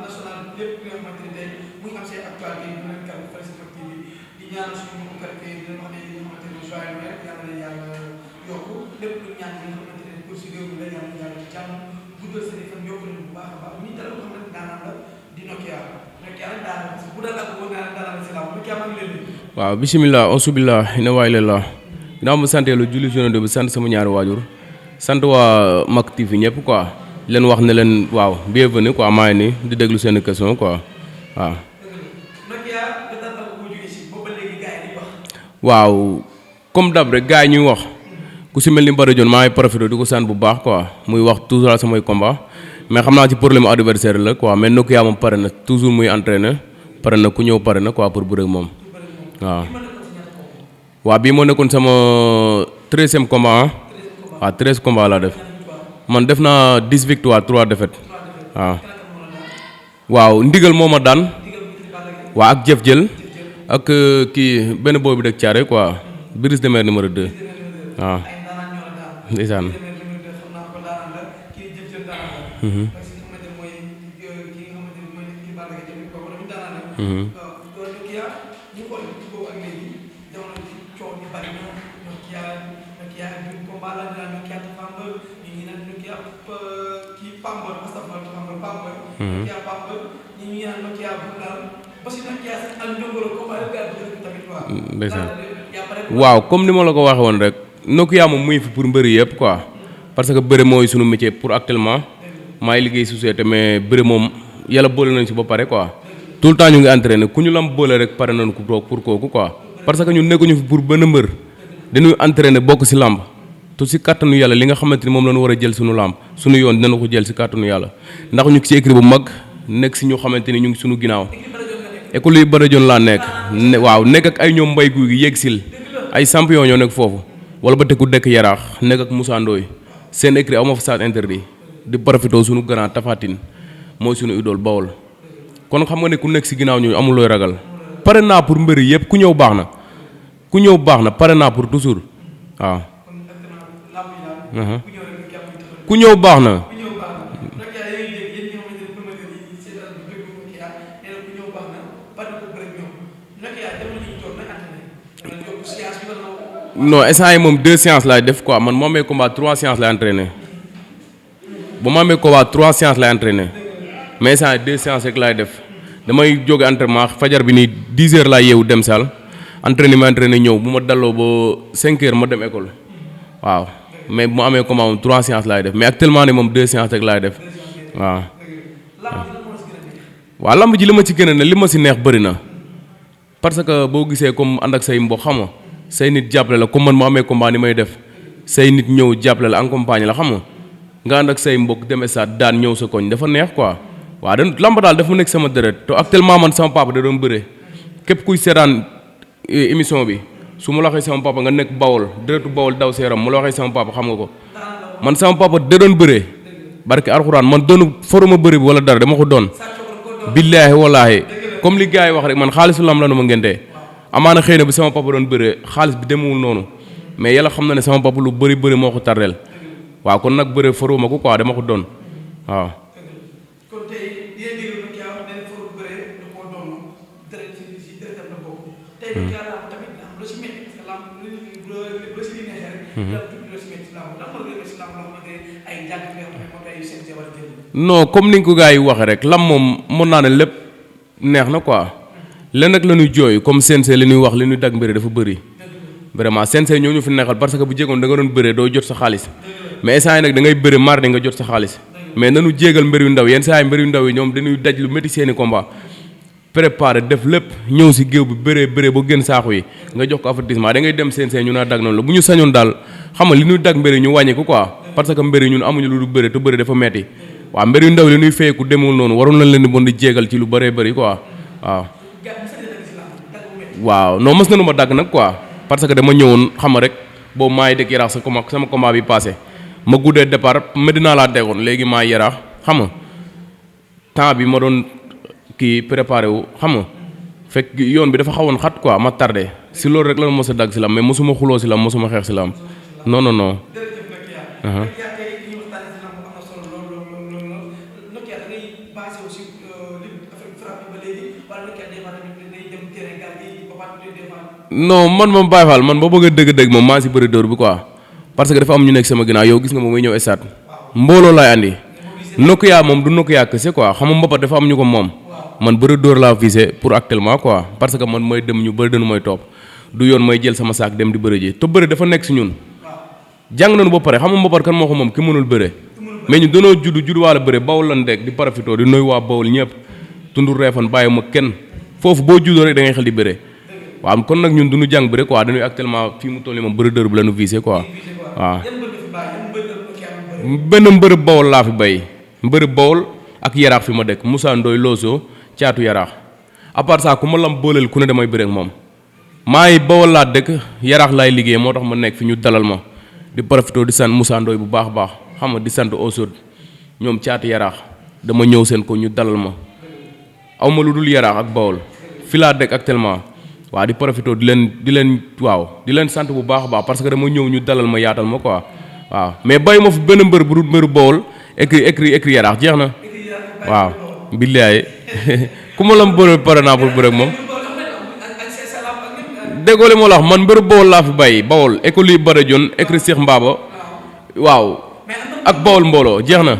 national lépp nga xamante ne tey muy am seen actualité yi ñu leen kàddu fële si Mak TV di ñaan suñu mbokku kàddu yi di leen wax ne li nga xamante ne joyeux Noël yàlla na yàlla yokku lépp lu ñaan yi nga xamante ne pour si réew mi la yàlla yàlla jàmm guddal seen fan yokku leen bu baax a baax ñi dara loo xamante daanaan la di Nokia Nokia nag daanaan parce que bu dal ak boo daanaan la si laaw Nokia maa ngi leen di waaw bisimilah ausubillah ina waay la ginnaaw ma sante lu julli jonado bi sant sama ñaari waajur sant waa Mak TV ñëpp quoi leen wax ne leen waaw bienvenue quoi maa ngi nii di déglu seen question quoi waaw. waaw comme dab rek gars yi ñuy wax ku si mel ni Mbada Dione maa ngi profité di ko sant bu baax quoi muy wax toujours samay combat mais xam naa ci problème adversaire la quoi mais Nokia moom pare na toujours muy entraîner pare na ku ñëw pare na quoi pour bëre ak moom waaw. waaw bii moo nekkoon sama 13e combat ah waaw 13 combat laa def man def naa 10 victoires 3 défaites waaw. waaw ndigal moo ma daan waa ak jëf jël ak kii benn boobu bi dëkk Thiaré quoi Brise de Mer numéro 2 waaw. ndeysaan. waaw comme ni ma la ko waxee woon rek Nokia moom muy fi pour mbëri yëpp quoi parce que bëre mooy sunu métier pour actuellement maay liggéey société mais bëre moom yàlla boole nañ si ba pare quoi tout le temps ñu ngi entraîné ku ñu lam boole rek pare nañ ko toog pour kooku quoi parce que ñun nekkuñu fi pour benn mbër dañuy entraîné bokk si làmb te si kàttanu yàlla li nga xamante ni moom lañu war a jël sunu làmb sunu yoon dina ko jël si kàttanu yàlla ndax ñu ngi si écrit bu mag nekk si ñu xamante ni ñu ngi sunu ginnaaw école yi Mbada Dione laa nekk waaw nekk ak ay ñoom mbay guy gi yegg sil ay champion ñoo nekk foofu wala ba tekku dëkk yaraax nekk ak Moussa Ndoye seen écrit aw ma fa sens interdit di profité sunu grand Tafatine mooy sunu idole Bawol kon xam nga ne ku nekk si ginnaaw ñu amul looy ragal pare naa pour mbëri yëpp ku ñëw baax na pare naa pour toujours waaw. ku ñëw baax na. non instant yi moom 2 séances laay def quoi man moo amee combat 3 séances lay entraîné ba ma amee combat 3 séances lay entraîné mais instant yi 2 séances rek laay def damay jóge entraînement fajar bi nii 10 heures laay yeewu dem salle entraîné ñëw bu ma dalloo ba 5 heures ma dem école waaw mais bu ma amee combat moom 3 séances laay def mais actuellement ne moom 2 séances rek laay def waaw. waaw lamb ji li ma ci gën a ne li ma si neex bëri na parce que boo gisee comme ànd ak say mbokk xam nga say nit jàppale la comme man mu amee combat ni may def say nit ñëw jàppale la accompagne la xam nga ànd ak say mbokk dem stade daan ñëw sa koñ dafa neex quoi waaw da lamb daal dafa nekk sama deret te actuellement man sama papa da doon bëre képp kuy seetaan émission bi su ma la waxee sama papa nga nekk Bawol deretu Bawol daw sa yaram mu la waxee sama papa xam nga ko man sama papa da doon bëre barke alxuraan man doonu foruma bëre bi wala dara dama ko doon billaahi wallaahi comme li gars yi wax rek man xaalisu lam la nu ma ngentee amaana xëy na bi sama papa doon bëree xaalis bi demewul noonu mais yàlla xam na ne sama papa lu bëri moo ko tardeel waaw kon nag bëre foruma ko quoi dama ko doon waaw. non comme ni nga ko gars yi waxee rek lam moom mën naa ne lépp neex na quoi. leen nag la ñuy jooy comme CNG li ñuy wax li ñuy dag mbëri dafa bëri vraiment CNG ñoo ñu fi neexal parce que bu jéegoon da nga doon bëree doo jot sa xaalis mais instant yi nag da ngay bëri mardi nga jot sa xaalis mais nanu jéegal mbër yu ndaw yenn saa yi mbër yu ndaw yi ñoom dañuy daj lu métti seeni combat préparé def lépp ñëw si géew bi bëree ba gën saaxu yi nga jox ko avertissement da ngay dem CNG ñu naa dag noonu la bu ñu sañoon daal xam nga li ñuy dag mbëri ñu wàññi ko quoi parce que mbëri ñun amuñu lu du bëri te bëri dafa metti waaw mbër yu ndaw li ñuy feeku demul noonu waroon nañ leen di bon di jéegal ci lu bëree bëri quoi waaw non mës nañu ma dagg nag quoi parce que dama ñëwoon xam nga rek boobu maa ngi dëkk yaraax sama combat bi passé ma guddee départ Medina laa tegoon léegi maa yaraax xam nga temps bi ma doon kii préparé wu xam nga fekk yoon bi dafa xawoon xat quoi ma tardé si loolu rek la mos a dagg si lam mais mosuma xuloo si lam mosuma xeex si lam non. passé aussi li affaire frappe ba léegi wala lu kenn des fois tamit day dem terrain gaal gi ba pat des fois. non man moom Baye Fall man ba bëgg a dëgg-dëgg moom maa si bëri dóor bi quoi parce que dafa am ñu nekk sama ginnaaw yow gis nga moom may ñëw stade mbooloo laay andi Nokia moom du Nokia kese quoi xam nga mbapat dafa am ñu ko moom man bëri dóor laa visé pour actuellement quoi parce que man mooy dem ñu bëri dañu mooy topp du yoon may jël sama saak dem di bëri ji te bëri dafa nekk si ñun jàng nañu ba pare xam nga mbapat kan moo ko moom ki mënul bëre mais ñu danoo judd waala bëre Bawol lan dekk di parafitoo di nuyu waa Bawol ñëpp tundu reefan bàyyi ma kenn foofu boo juddoo rek da ngay xel di bëre waaw kon nag ñun duñu jàng bëre quoi dañuy actuellement fii mu toll nii moom bëri dóor bi la ñu visé quoi waaw benn mbërëb Bawol laa fi bay mbërëb Bawol ak yaraax fi ma dëkk Moussa Ndoye Loso caatu yaraax à part ça ku ma lam booleel ku ne damay bëre ak moom maa ngi Bawol laa dëkk yaraax laay liggéey moo tax ma nekk fi ñu dalal ma di profité di sant Moussa Ndoye bu baax a baax xam nga di sant Osod ñoom caatu yaraax dama ñëw seen ko ñu dalal ma aw ma lu dul yaraax ak Bawol fi laa dëkk actuellement waaw di profité di leen sant bu baax a baax parce que dama ñëw ñu dalal ma yaatal ma quoi waaw mais bàyyi ma fi benn mbër bu dul mbëru Bawol écrit yaraax jeex na waaw billaay ku ma lam bëre pare naa pour bëre ak moom déggoo li ma la wax man mbëru Bawol laa fi bàyyi Bawol école yi Bada Dione écrit Cheikh Mbaba waaw ak Bawol mbooloo jeex na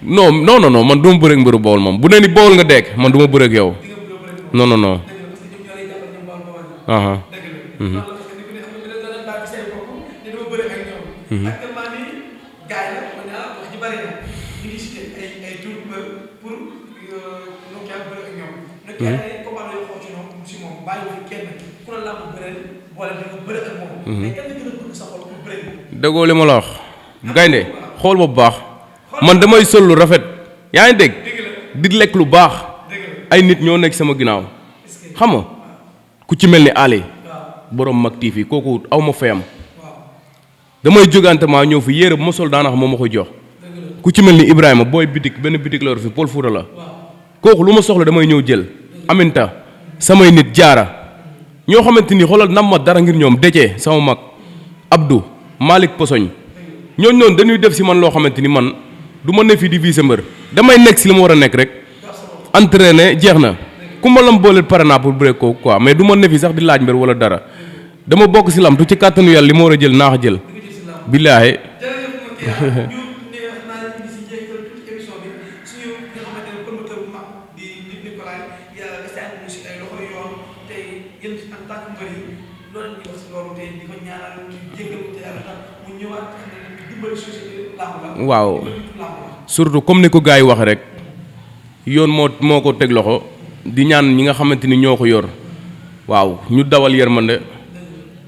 non man du ma bëre ak mbëru Bawol moom bu ne ni Bawol nga dekk man du ma bëre ak yow non déggoo li ma la wax gaynde xool ba bu baax man damay sol lu rafet yaa ngi dégg di lekk lu baax ay nit ñoo nekk sama ginnaaw xam nga ku ci mel ni Ali borom Mak TV kooku aw ma fayam damay jógante maa ñëw fi yére bu ma sol daanax moom ma koy jox ku ci mel ni Ibrahima booy bitik benn bitik la yor fi Paul Fouta la kooku lu ma soxla damay ñëw jël aminta samay nit jaara ñoo xamante ni xoolal nam ma dara ngir ñoom Dece sama mag Abdou Malick Posoñ ñooñu noonu dañuy def si man loo xamante ni man du ma ne fii di viser mbër damay nekk si li ma war a nekk rek entraîné jeex na ku ma lam booleel pare naa pour bëre ko quoi mais du ma ne fi sax di laaj mbër wala dara dama bokk si lam tu ci kàttanu yàlla li ma war a jël naax a jël billaahi waaw surtout comme ni ko gars yi wax rek yoon moo ko teg loxo di ñaan ñi nga xamante ni ñoo ko yor waaw ñu dawal yërmande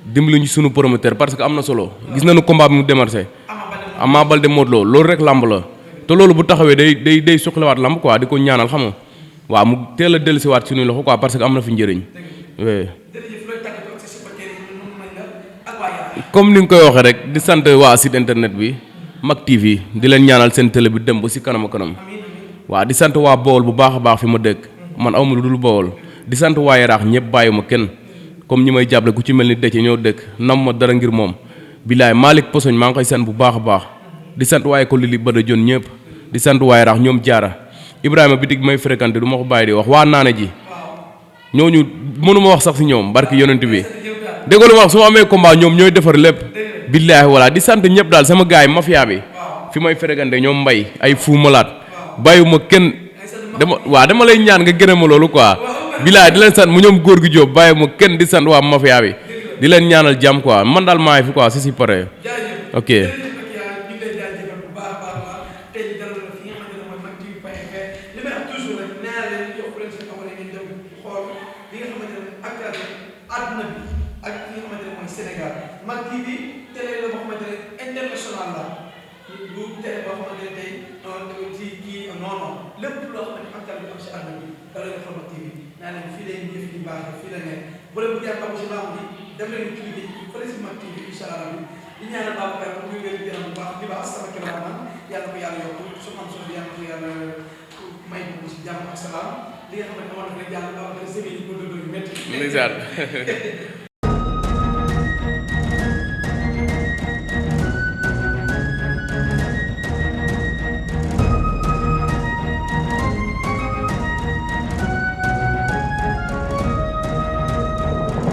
dimbali ñu sunu promoteur parce que am na solo gis nañu combat bi mu démarché Ama Baldé Modou Lô loolu rek lamb la te loolu bu taxawee day suqaliwaat lamb quoi di ko ñaanal xam nga waaw mu teel a dellusiwaat suñuy loxo quoi parce que am na fi njëriñ comme ni nga koy waxee rek di sant waa site internet bi Mak TV di leen ñaanal seen télé bi dem ba si kanam a kanam waaw di sant waa Bawol bu baax a baax fi ma dëkk man awma lu dul Bawol di sant waa Yaraax ñëpp bàyyiwuma kenn comme ñi may jàppale ku ci mel ni Dece ñoo dëkk nam ma dara ngir moom bilaay Malick Posoñ maa ngi koy sant bu baax a baax di sant waaye ko li Bada Dione ñëpp di sant waa Yaraax ñoom jaara Ibrahima bitig may fréquenté du ma ko bàyyi di wax waa naane ji ñooñu mënuma wax sax si ñoom barki yonent bi dégg lu ma wax su ma amee combat ñoom ñooy defar lépp billaahi wala di sant ñëpp daal sama gars yi mafia bi fi may fréquenté ñoom mbay ay Fou Malade bàyyiwuma kenn dama lay ñaan nga gërëm ma loolu quoi billaahi di leen sant mu ñoom góor gi Jóob bàyyiwuma kenn di sant waa mafia bi di leen ñaanal jàmm quoi man daal maa ngi fi quoi si pare ok li nga xamante ne